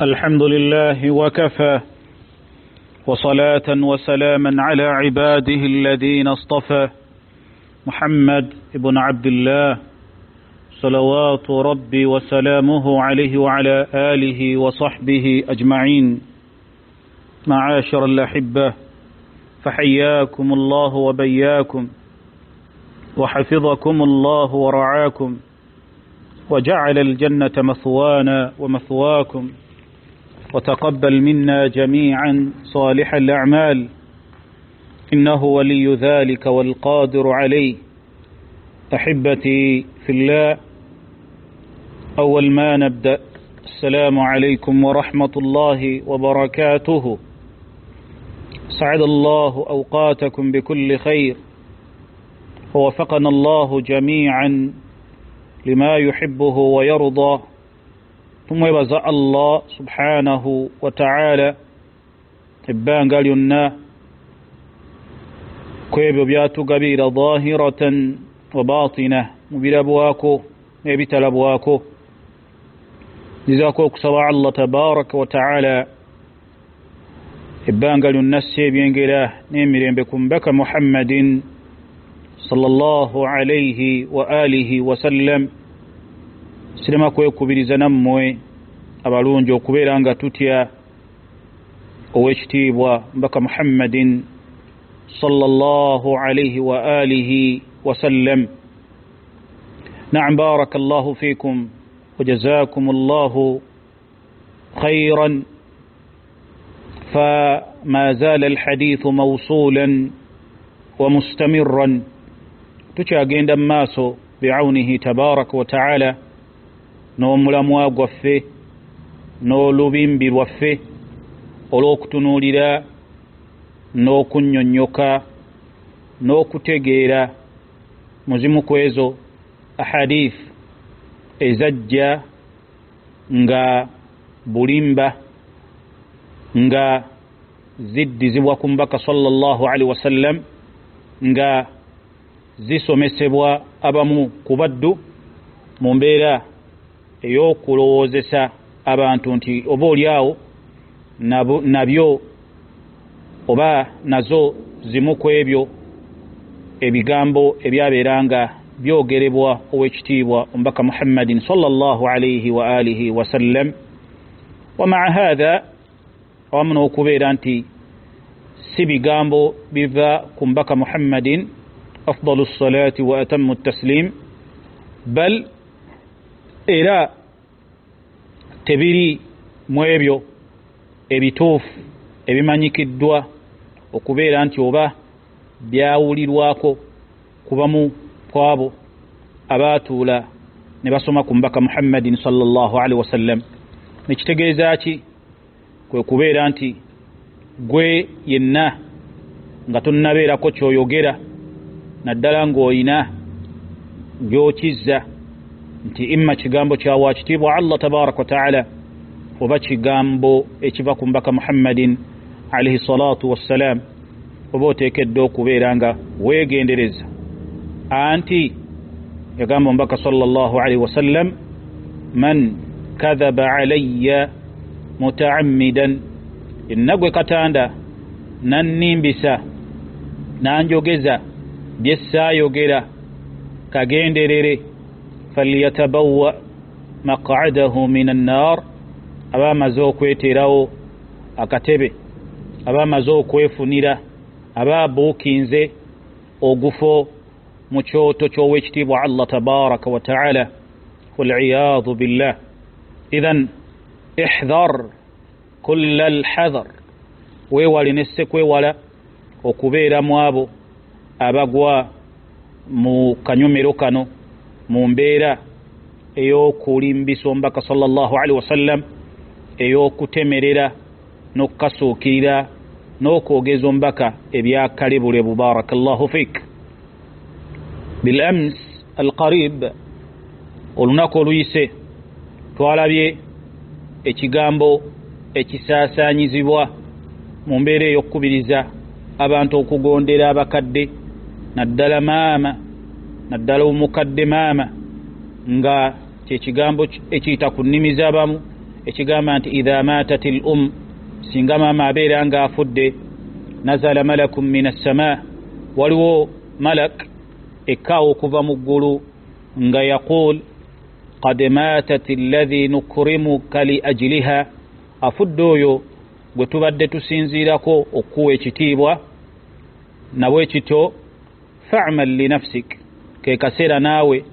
الحمد لله وكفى، وصلاة وسلاما على عباده الذين اصطفى، محمد بن عبد الله صلوات ربي وسلامه عليه وعلى آله وصحبه أجمعين. معاشر الأحبة، فحياكم الله وبياكم، وحفظكم الله ورعاكم، وجعل الجنة مثوانا ومثواكم، وتقبل منا جميعا صالح الأعمال، إنه ولي ذلك والقادر عليه. أحبتي في الله، أول ما نبدأ، السلام عليكم ورحمة الله وبركاته. سعد الله أوقاتكم بكل خير، ووفقنا الله جميعا لما يحبه ويرضى. Tumwebaza Allah subhanahu wa ta'ala ebbanga lyonna kwebyo byatugabira dhahiratan wa batina, mu birabwako n'ebitalabwako. Nzizaako okusaba Allah tabaraka wa ta'ala ebbanga lyonna si ebyengera n'emirembe ku mbaka Muhammadin sallallahu alayhi wa alihi wa sallam. Sirema kwekubiriza nammwe abalungi okubeera nga tutya ow'ekitiibwa mbaka Muhammadin sallallahu alayhi wa alihi wa sallam. Na'am, barakallahu fikum wa jazakumullahu khayran. فما زال الحديث موصولا ومستمرا، tukyagenda mu maaso bi'aunihi tabaraka wa ta'ala n'omulamwa gwaffe n'olubimbi lwaffe olw'okutunuulira n'okunnyonnyoka n'okutegeera muzimu ku ezo ahadith ezajja nga bulimba nga ziddizibwa ku mbaka sallallahu alaihi wasallam, nga zisomesebwa abamu ku baddu mu mbeera ey'okulowoozesa abantu nti oba oliawo nabyo oba nazo zimu ku ebyo ebigambo ebyabeeranga byogerebwa ow'ekitiibwa omubaka Muhammadin sallallahu alaihi wa alihi wasallam. Wa maa hatha, awamu n'okubeera nti si bigambo biva ku mbaka Muhammadin afdalu ssalati wa atammu taslim, bal era tebiri mu ebyo ebituufu ebimanyikiddwa okubeera nti oba byawulirwako kubamu kwabo abaatuula ne basoma ku mbaka Muhammadin sallallahu alaihi wasallam. Nekitegeeza ki? Kwe kubeera nti gwe yenna nga tonnabeerako ky'oyogera, naddala ng'oyina gy'okizza nti imma kigambo kya wakitiibwa Allah tabaraka wa ta'ala oba kigambo ekiva ku mbaka Muhammadin alayhi salatu wassalam, oba oteekeddwa okubeera nga weegendereza. Anti yagamba omubaka sallallahu alaihi wasallam, man kadhaba alayya mutaammidan, yenna gwe katanda nannimbisa nanjogeza bye ssaayogera kagenderere, falyatabawwa maq'adahu min annar, aba amaze okweteerawo akatebe, aba amaze okwefunira, aba abuukinze ogufo mu kyoto ky'owekitiibwa Allah tabaraka wa ta'ala, waliyadhu billah. Idhan ihdhar kulla alhadhar, weewale nesse kwewala okubeera mu abo abagwa mu kanyomero kano mu mbeera ey'okulimbisa omubaka sallallahu alaihi wasallam, ey'okutemerera n'okukasuukirira n'okwogeza omubaka ebyakalebule. Barakallahu fik. Bilams alqarib, olunaku oluyise twalabye ekigambo ekisaasaanyizibwa mu mbeera ey'okukubiriza abantu okugondera abakadde, naddala maama, naddala omukadde maama, nga kyekigambo ekiyita ku nnimi z'abamu, Ekigamba nti idha matat al um, singa maama abeera nga afudde, nazala malakun min assama, waliwo malak ekkaawo okuva mu ggulu nga yaqul qad matat alladhi nukrimuka li ajliha, afudde oyo gwe tubadde tusinziirako okuwa ekitiibwa. Nabwe kityo fa'mal li nafsik, ke kaseera naawe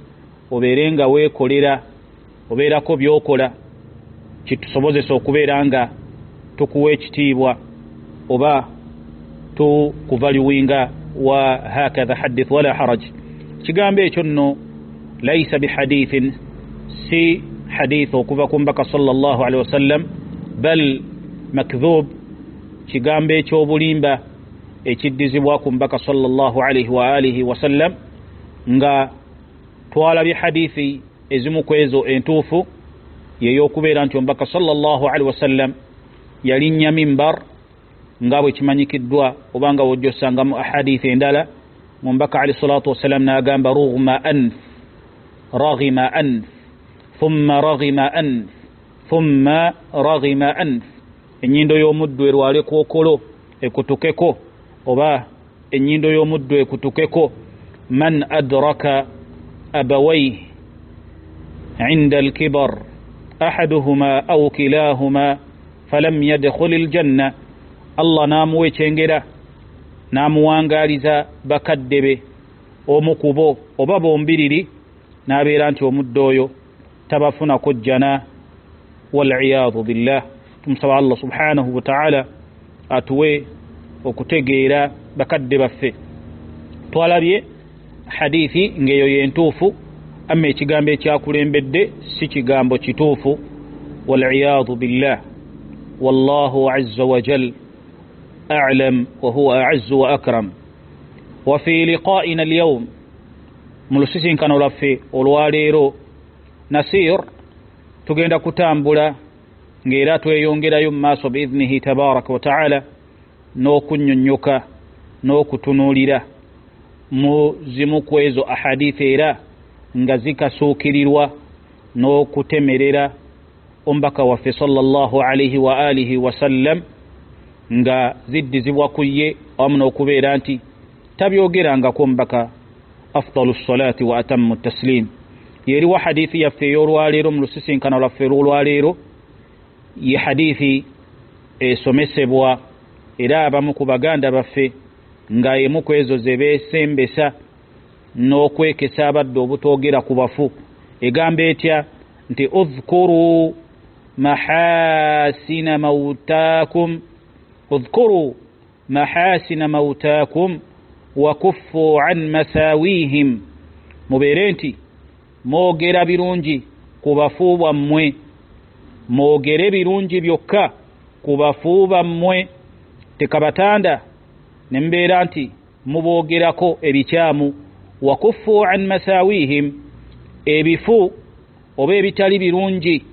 obeere nga weekolera, obeerako by'okola kitusobozesa okubeera nga tukuwa ekitiibwa oba tukuvaliwinga. Wa hakadha hadith wala haraj. Kigambo ekyo nno laisa bihadithin, si hadith okuva ku mbaka sallallahu alaihi wasallam, bal makdhub, kigambo ekyobulimba ekiddizibwa ku mbaka sallallahu alaihi wa alihi wasallam. Nga twalabye hadithi ezimu ku ezo entuufu yeyokubeera nti omubaka sallallahu alaihi wasallam yalinnya mimbar nga bwe kimanyikiddwa, oba nga wojja osangamu ahadithi endala omubaka alaihi salatu wassalam n'agamba rughma anf, raghima anf, thumma raghima anf, thumma raghima anf, ennyindo y'omuddu erwale kookolo ekutukeko, oba ennyindo y'omuddu ekutukeko. Man adraka abawayhi inda alkibar ahaduhuma aw kilahuma falam yadkhul aljanna, Allah n'amuwa ekyengera n'amuwangaaliza bakadde be omu ku bo oba bombiriri, n'abeera nti omuddu oyo tabafunako jjana, waliyadhu billah. Tumusaba Allah subhanahu wa ta'ala atuwe okutegeera bakadde baffe. Twalabye hadithi ng'eyo yentuufu, amma ekigambo ekyakulembedde si kigambo kituufu, waliyadhu billah. Wallahu azza wa jal a'lam wa huwa a'azzu wa akram. Wa fi liqa'ina al-yawm, mu lusisinkano lwaffe olwaleero, nasir tugenda kutambula ng'era tweyongerayo mu maaso biidhnihi tabaraka wa taala n'okunnyonnyoka n'okutunuulira mu zimu ku ezo ahadithi era nga zikasuukirirwa n'okutemerera omubaka waffe sallallahu alaihi wa alihi wasallam, nga ziddizibwa ku ye awamu n'okubeera nti tabyogerangako omubaka afdalu ssalati wa atammu taslim. Yeriwa hadithi yaffe ey'olwaleero mu lusisinkano lwaffe olwaleero, ye hadithi esomesebwa era abamu ku baganda baffe nga emu ku ezo ze beesembesa n'okwekesa abadde obutoogera ku bafu. Egamba etya nti udhkuru mahasina mautakum, udhkuru mahasina mautakum wa kuffu an masawihim, mubeere nti mwogera birungi ku bafu bammwe, mwogere birungi byokka ku bafu bammwe, tekabatanda ne mbeera nti muboogerako ebikyamu. Wa kuffu an masawihim, ebifu oba ebitali birungi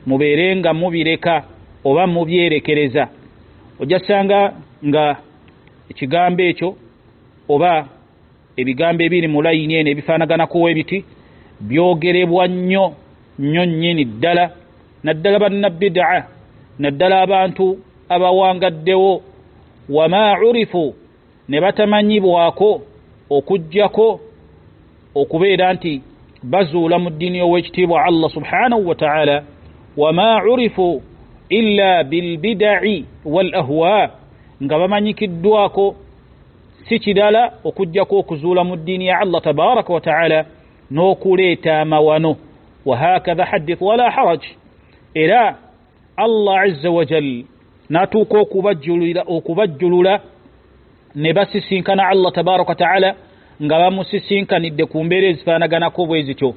mubeere nga mubireka oba mubyerekereza. Ojja sanga nga ekigambo ekyo oba ebigambo ebiri mu layini eno ebifaanaganako ebiti byogerebwa nnyo nnyo nnyini ddala, naddala bannabbidaa, naddala abantu abawangaddewo. Wama urifu, ne batamanyibwako okuggyako okubeera nti bazuula mu ddiini y'owekitiibwa Allah subhanahu wa ta'ala. Wama urifu illa bilbidai wal ahwa, nga bamanyikiddwako si kirala okuggyako okuzuula mu ddiini ya Allah tabaraka wa ta'ala n'okuleeta amawano. Wa hakadha hadith wala haraj. Era Allah azza wa jal n'atuuka okubajjulula ne basisinkana Allah tabaraka wa ta'ala nga bamusisinkanidde ku mbeera ezifaanaganako bwe zityo,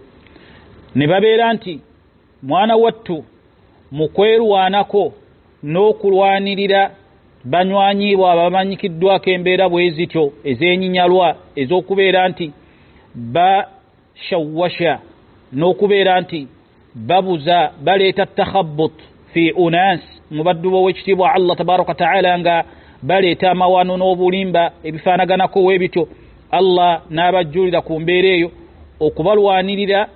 ne babeera nti mwana wattu mu kwerwanako n'okulwanirira banywanyi bo abamanyikiddwako embeera bwe zityo ez'enyinyalwa ez'okubeera nti bashawasha n'okubeera nti babuza, baleeta takhabbut fi unas mu baddu b'owekitiibwa Allah tabaraka wa ta'ala, nga baleeta amawano n'obulimba ebifaanaganako webityo. Allah n'abajjulira ku mbeera eyo okubalwanirira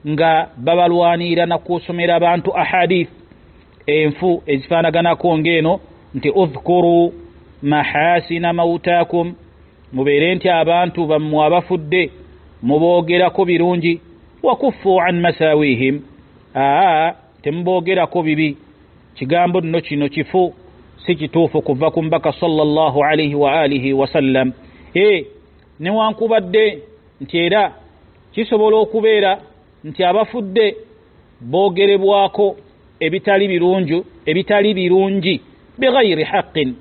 nga babalwanirira nakusomera abantu ahadith Enfu ezifaanaganako ng'eno nti udhkuru mahasina mautakum, mubeere nti abantu bammwe abafudde muboogerako birungi, wakuffu an masawihim, aa temuboogerako bibi. Kigambo nno kino kifu, si kituufu kuva ku mbaka sallallahu alaihi wa alihi wasallam. Newankubadde nti era kisobola okubeera nti abafudde boogerebwako ebitali birungi, ebitali birungi bighairi haqqin,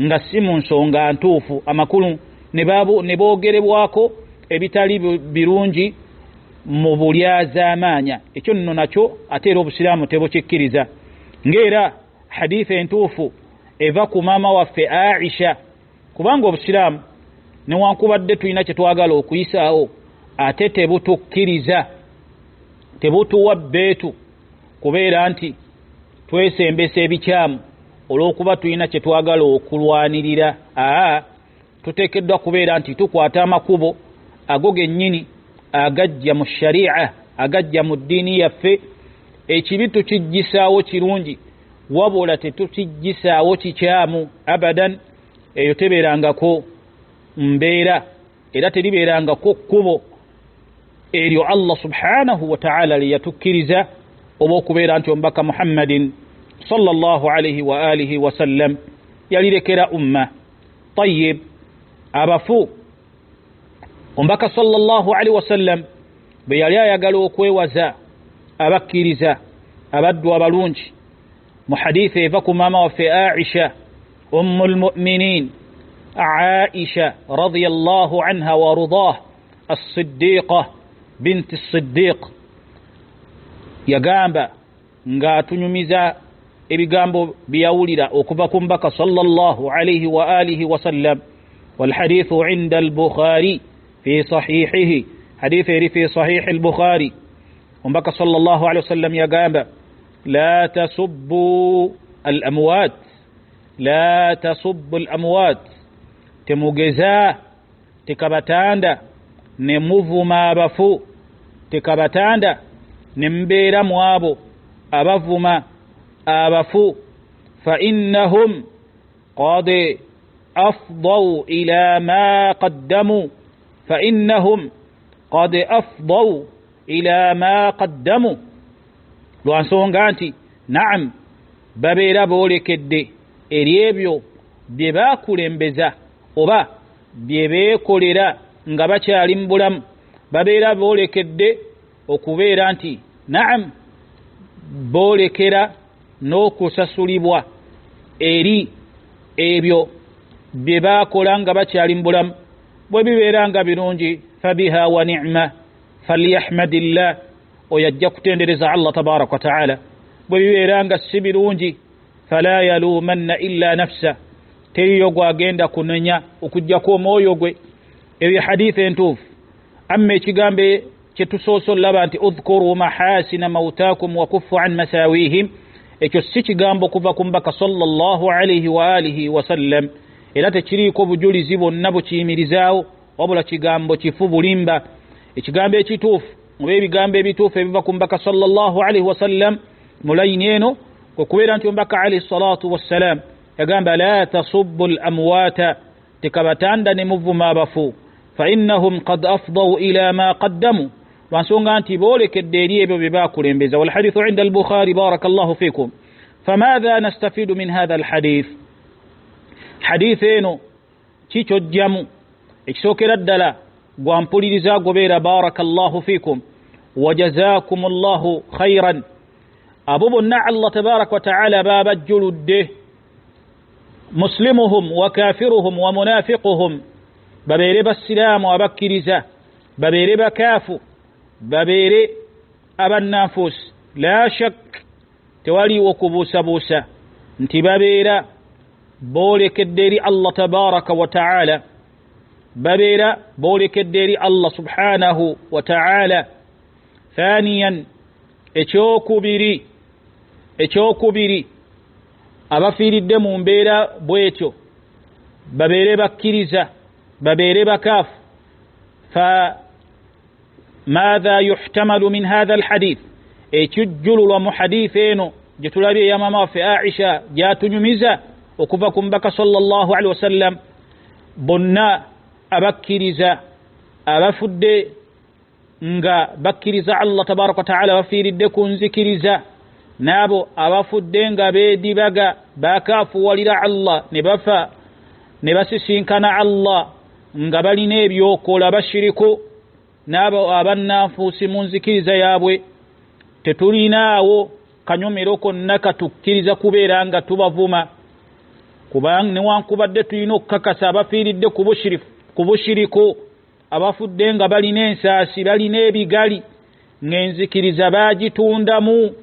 nga si mu nsonga ntuufu, amakulu ne boogerebwako ebitali birungi mu bulyazaamaanya. Ekyo nno nakyo ate era obusiraamu tebukikkiriza. Ng'era hadithi entuufu eva ku maama waffe Aisha, kubanga obusiraamu newankubadde tulina kye twagala okuyisaawo, ate tebutukkiriza, tebutuwa bbeetu kubeera nti twesembesa ebikyamu olw'okuba tulina kye twagala okulwanirira. Aa, tuteekeddwa kubeera nti tukwata amakubo ago gennyini agajja mu sharia, agajja mu ddiini yaffe. Ekibi tukijjisaawo kirungi, wabula tetukijjisaawo kikyamu abadan. Eyo tebeerangako mbeera, era teribeerangako kkubo eryo Allah subhanahu wa ta'ala lye yatukkiriza oba okubeera nti omubaka Muhammadin sallallahu alaihi wa alihi wasallam yalirekera umma. Tayib, abafu omubaka sallallahu alaihi wasallam bwe yali ayagala okwewaza abakkiriza abaddu abalungi, mu hadithi eva ku maama waffe Aisha ummu lmuminin Aisha radiyallahu anha wardah assiddiqa binti Siddiq, yagamba ng'atunyumiza ebigambo byawulira okuva ku mbaka sallallahu alaihi wa alihi wasallam. Walhadithu inda al-Bukhari fi sahihihi, hadithi eri fi sahihi al-Bukhari. Ombaka sallallahu alaihi wasallam yagamba la tasubbu al-amwat, la tasubbu al-amwat, temugeza tekabatanda ne muvuma abafu, tekabatanda ne mbeera mu abo abavuma abafu, fa innahum qad afdaw ila ma qaddamu, fa innahum qad afdaw ila ma qaddamu. Lwa nsonga nti naam, babeera boolekedde eri ebyo bye baakulembeza oba bye beekolera nga bakyali mu bulamu, babeera boolekedde okubeera nti naam boolekera n'okusasulibwa eri ebyo bye baakola nga bakyali mu bulamu. Bwe bibeera nga birungi, fabiha wa ni'ma falyahmadillah, oyo ajja kutendereza Allah tabaraka wa taala. Bwe bibeera nga si birungi, fala yalumanna illa nafsa, teriyo gwagenda kunenya okujjako omwoyo gwe. Ebyo hadithi entuufu. Amma ekigambo kyetusoose olaba nti udhkuru mahasina mautakum wakuffu an masawihim, ekyo si kigambo kuva ku mbaka sallallahu alaihi wa alihi wasallam, era tekiriiko bujulizi bwonna bukiyimirizaawo, wabula kigambo kifu bulimba. Ekigambo ekituufu oba ebigambo ebituufu ebiva ku mbaka sallallahu alaihi wasallam mu layini eno kwe kubeera nti omubaka alaihi salatu wassalam yagamba la tasubbu l amwata, tekabatanda ne muvuma abafu, fa innahum qad afdaw ila ma qaddamu, lwansonga nti boolekedde eri ebyo bye baakulembeza. Walhadithu inda al-Bukhari barakallahu fikum. Famadha nastafidu min hadha alhadith, hadith eno kikyojjamu? Ekisookera ddala gwampuliriza gobeera barakallahu fikum wajazakum llahu khairan, abo bonna Allah tabaraka wa taala babajjuludde, muslimuhum wa kafiruhum wa munafiquhum, babeere basiraamu abakkiriza, babeere bakaafu, babeere abannanfuusi, la shak tewaliwo kubuusabuusa nti babeera boolekedde eri Allah tabaraka wa taala, babeera boolekedde eri Allah subhanahu wa taala. Thaniyan, ekyokubiri abafiiridde mu mbeera bwetyo babeere bakkiriza, babeere bakaafu. Fa madha yuhtamalu min hadha alhadith, ekijjululwa mu hadithi eno gye tulabye eya maama waffe Aisha gyatunyumiza okuva ku mubaka sallallahu alaihi wasallam, bonna abakkiriza abafudde nga bakkiriza Allah tabaraka wa taala bafiiridde ku nzikiriza, n'abo abafudde nga beedibaga bakaafuwalira Allah ne bafa ne basisinkana Allah nga balina ebyokola bashiriku, n'abo abannanfuusi mu nzikiriza yaabwe, tetulinaawo kanyomero konna katukkiriza kubeera nga tubavuma, kubanga newankubadde tulina okukakasa abafiiridde ku bushiriku, abafudde nga balina ensaasi balina ebigali ng'enzikiriza baagitundamu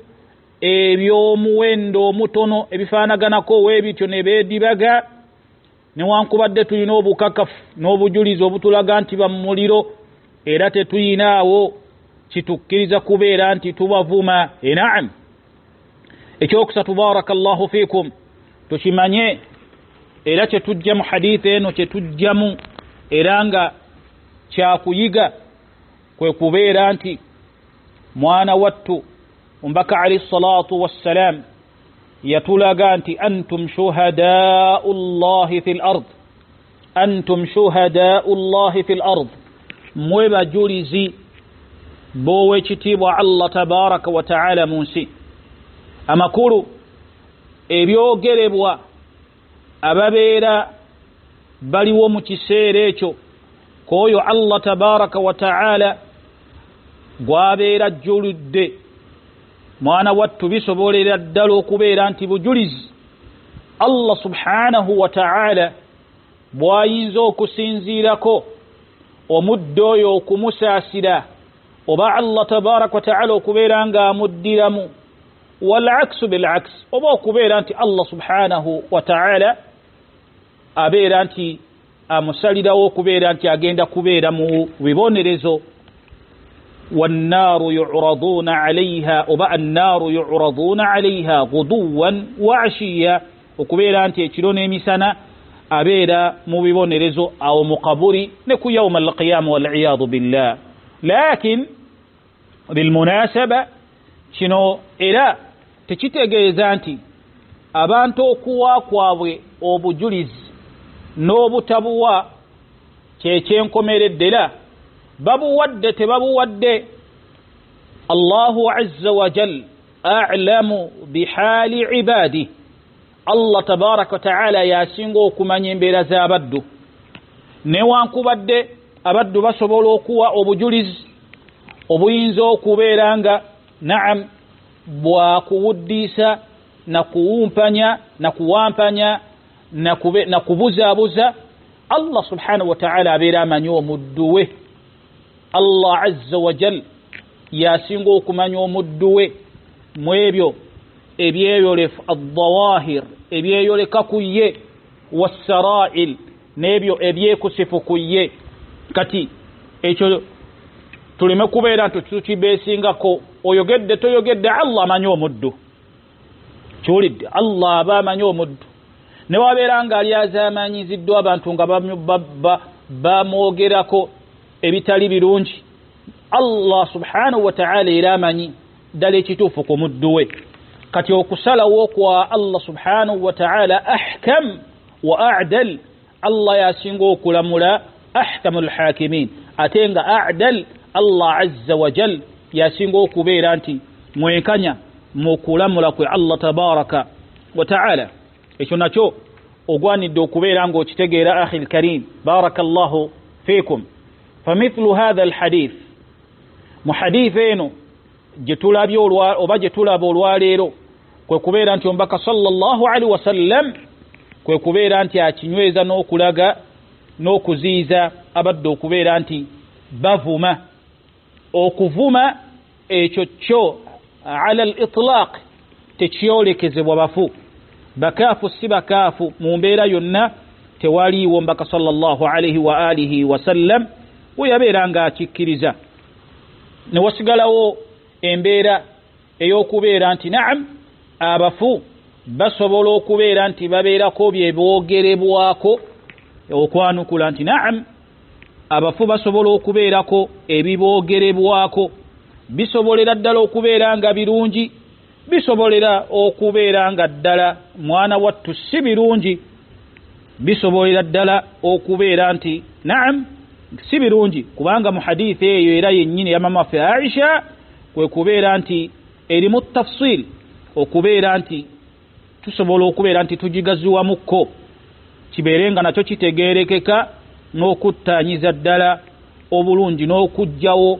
ebyomuwendo omutono ebifaanaganako weebityo ne beedibaga, newankubadde tulina obukakafu n'obujulizi obutulaga nti bamuliro, era tetuyinaawo kitukkiriza kubeera nti tubavuma. Naam. Ekyokusatu, barakallahu fikum, tukimanye era kyetujja mu hadithi eno, kyetujjamu era nga kyakuyiga kwe kubeera nti mwana wattu omubaka alayhi salatu wassalam yatulaga nti antum shuhadaau llahi fi l ard, antum shuhadaau llahi fi l ard, mmwe bajulizi b'owekitiibwa Allah tabaraka wa taala mu nsi. Amakulu ebyogerebwa ababeera baliwo mu kiseera ekyo k'oyo Allah tabaraka wa taala gw'abeera ajjuludde, mwana wattu bisobolera ddala okubeera nti bujulizi Allah subhanahu wa taala bw'ayinza okusinziirako omuddo oyo okumusaasira, oba Allah tabaraka wa taala okubeera ng'amuddiramu, walaksu bilaks, oba okubeera nti Allah subhanahu wa taala abeera nti amusalirawo okubeera nti agenda kubeera mu bibonerezo. Wannaaru yuraduna alaiha, oba annaaru yuraduna alaiha guduwan wa ashiya, okubeera nti ekiro n'emisana abeera mu bibonerezo awo mu kaburi ne ku yauma alqiyama waliyadu billah. Lakin bilmunasaba, kino era tekitegeeza nti abantu okuwa kwabwe obujulizi n'obutabuwa kyekyenkomeredde, era babuwadde tebabuwadde, Allahu azza wa jal a'lamu bihaali ibadi, Allah tabaraka wa taala yasinga okumanya embeera z'abaddu. Newankubadde abaddu basobola okuwa obujulizi obuyinza okubeera nga naam bwakuwuddiisa nakuwumpanya nakuwampanya nakubuzaabuza, Allah subhanahu wa taala abeera amanyi omuddu we. Allah azza wa jal yasinga okumanya omuddu we mu ebyo ebyeyolefu addawahir, ebyeyoleka ku ye, wassarail, n'ebyo ebyekusifu ku ye. Kati ekyo tuleme kubeera nti tukibeesingako, oyogedde toyogedde, Allah amanyi omuddu. Kiwulidde, Allah aba amanyi omuddu. Ne wabeera nga ali azaamanyiziddwa abantu nga bamwogerako ebitali birungi, Allah subhanahu wa taala era amanyi ddala ekituufu ku muddu we. Kati okusalawo kwa Allah subhanahu wa taala ahkam wa adal, Allah yasinga okulamula, ahkamu lhakimin, ate nga adal, Allah azza wa jal yasinga okubeera nti mwenkanya mu kulamula kwe Allah tabaraka wa taala. Ekyo nakyo ogwanidde okubeera ng'okitegeera akhi lkarim, barakallahu fikum. Famithlu hatha alhadith, mu hadith eno gye tulabye oba gye tulaba olwaleero, kwe kubeera nti omubaka sallallahu alaihi wasallam kwe kubeera nti akinyweza n'okulaga n'okuziyiza abadde okubeera nti bavuma. Okuvuma ekyo kyo ala al itlaq tekyolekezebwa bafu, bakaafu si bakaafu, mu mbeera yonna tewaliiwo mbaka sallallahu alaihi wa alihi wasallam we yabeera ng'akikkiriza. Ne wasigalawo embeera ey'okubeera nti naam abafu basobola okubeera nti babeerako bye boogerebwako, okwanukula nti naam abafu basobola okubeerako ebiboogerebwako, bisobolera ddala okubeera nga birungi, Bisobolera okubeera nga ddala mwana wattu si birungi, bisobolera ddala okubeera nti naam si birungi, kubanga mu hadithi eyo era yennyini ya mama waffe Aisha kwe kubeera nti erimu tafsil, okubeera nti tusobola okubeera nti tugigaziwamukko kibeere nga nakyo kitegeerekeka n'okuttanyiza ddala obulungi n'okuggyawo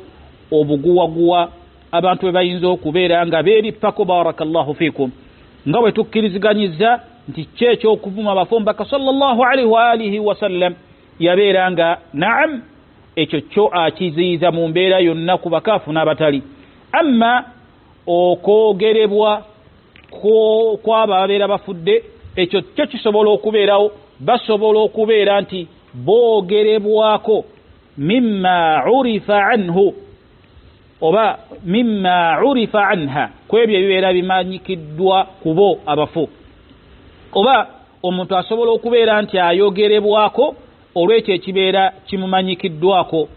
obuguwaguwa abantu bwe bayinza okubeera nga beerippako. Barakallahu fikum, nga bwe tukkiriziganyiza nti ki ekyokuvuma abafu Omubaka sallallahu alaihi wa alihi wasallam yabeera nga naam ekyo kyo akiziyiza mu mbeera yonna ku bakaafu n'abatali. Amma okwogerebwa kwabo ababeera bafudde, ekyo kyo kisobola okubeerawo, basobola okubeera nti boogerebwako mimma urifa anhu oba mimma urifa anha, kwebyo ebibeera bimanyikiddwa kubo abafu. Oba omuntu asobola okubeera nti ayogerebwako olw'ekyo ekibeera kimumanyikiddwako.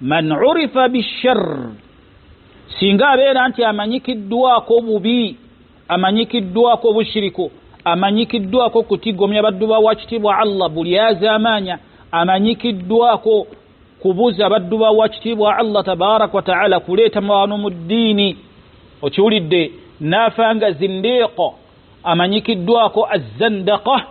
Man urifa bishar, singa abeera nti amanyikiddwako bubi, amanyikiddwako bushiriku, amanyikiddwako kutigomya baddu ba wakitiibwa Allah buli azaamaanya, amanyikiddwako kubuza baddu ba wakitiibwa Allah tabaraka wa taala, kuleeta mawano mu ddiini, okiwulidde, n'afanga zindiiqo, amanyikiddwako azzandaqa,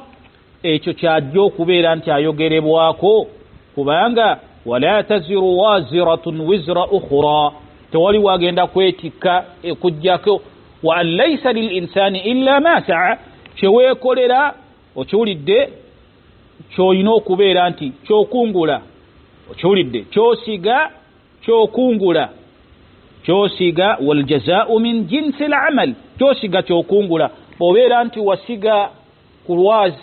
ekyo kyajja okubeera nti ayogerebwako, kubanga wala taziru waziratun wizra ukhra, tewali wagenda kwetikka ekujjako. Wa an laisa lil insani illa ma saa, kyeweekolera okiwulidde kyolina okubeera nti kyokungula, okiwulidde, kyosiga kyokungula, kyosiga waljazau min jinsi lamal, kyosiga kyokungula. Bw'obeera nti wasiga ku lwazi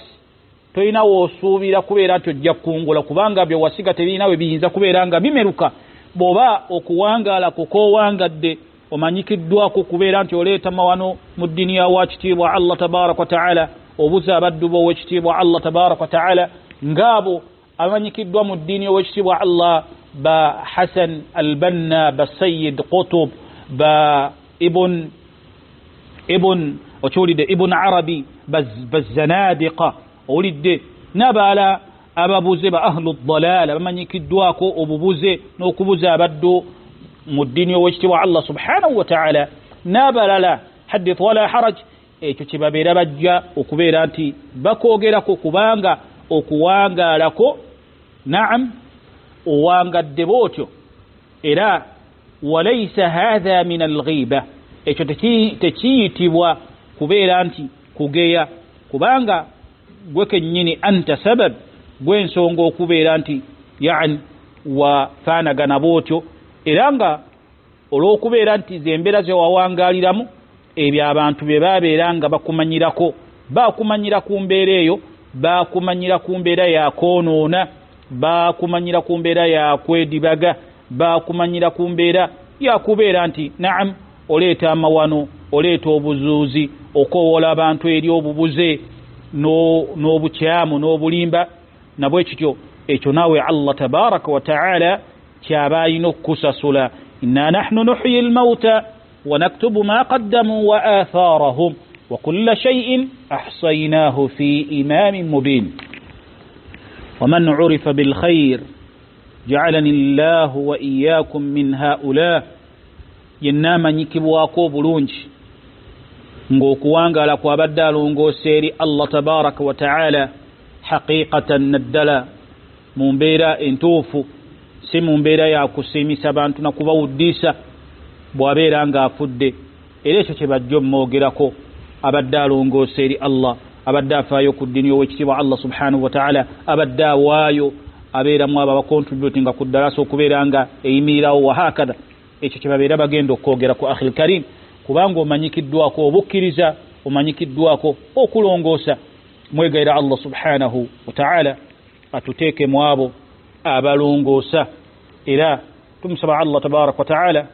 tolina woosuubira kubeera nti ojja kukungula, kubanga bye wasiga tebirina we biyinza kubeera nga bimeruka. Bw'oba okuwangaala kukoowangadde omanyikiddwako kubeera nti oleeta mawano mu ddiini ya wakitiibwa Allah tabaraka wa taala, obuza abaddu b'owekitiibwa Allah tabaraka wa taala, ng'abo abamanyikiddwa mu ddiini y'owekitiibwa Allah ba Hasan al-Banna, ba Sayyid Qutb, ba Ibn okiwulidde Ibn Arabi, ba Zanadiqa, owulidde, n'abalala ababuze ba ahlu dalala bamanyikiddwako obubuze n'okubuza abaddu mu ddiini y'owekitiibwa Allah subhanahu wa taala, n'abalala hadith wala haraj, ekyo kye babeera bajja okubeera nti bakwogerako, kubanga okuwangaalako naam owangadde bwotyo. Era walaisa hatha min alghiba, ekyo tekiyitibwa kubeera nti kugeya, kubanga gwe kennyini anta sabab, gw'ensonga okubeera nti yani wafaanagana bwotyo, era nga olw'okubeera nti zembeera ze wawangaaliramu ebyo abantu bye babeera nga bakumanyirako, bakumanyira ku mbeera eyo, bakumanyira ku mbeera yakwonoona, bakumanyira ku mbeera yakwedibaga, bakumanyira ku mbeera yakubeera nti naam oleeta amawano, oleeta obuzuuzi, okowoola abantu eri obubuze n'obukyamu n'obulimba, nabwe kityo ekyo naawe Allah tabaraka wa taala kyaba alina okukusasula. Inna nahnu nuhyi lmauta wa naktubu ma qaddamu wa atharahum wa kulla shay'in ahsaynahu fi imamin mubin. Waman urifa bilkhair jaalani llahu wa iyakum min haula, yenna amanyikibwako obulungi ng'okuwangaala kwabadde alongoosa eri Allah tabaraka wa taala haqiqatan, naddala mu mbeera entuufu, si mu mbeera yakusiimisa bantu nakubawuddiisa, bw'abeera ng'afudde. Era ekyo kye bajja omwogerako, abadde alongoosa eri Allah, abadde afaayo ku ddiini y'owekitiibwa Allah subhanahu wa taala, abadde awaayo, abeeramu abo abakontributinga ku ddalasa okubeera nga eyimirirawo, wahakadha. Ekyo kye babeera bagenda okwogera ku akhil karim, kubanga omanyikiddwako obukkiriza, omanyikiddwako okulongoosa. Mwegayira Allah subhanahu wa taala atuteeke mu abo abalongoosa, era tumusaba Allah tabaraka wa taala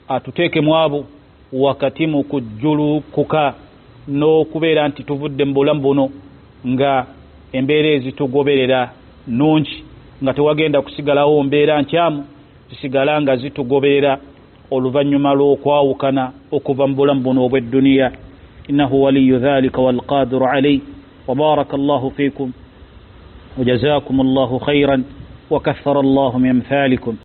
atuteeke mu abo wakati mu kujjulukuka n'okubeera nti tuvudde mu bulamu buno nga embeera ezitugoberera nnungi, nga tewagenda kusigalawo mbeera nkyamu zisigala nga zitugoberera Oluvannyuma lw'okwawukana okuva mu bulamu buno obw'edduniya, innahu waliyu dhalika walqadiru alayh. Wabaraka Llahu fikum wajazakum Llahu khairan wakathara Llahu min amthalikum.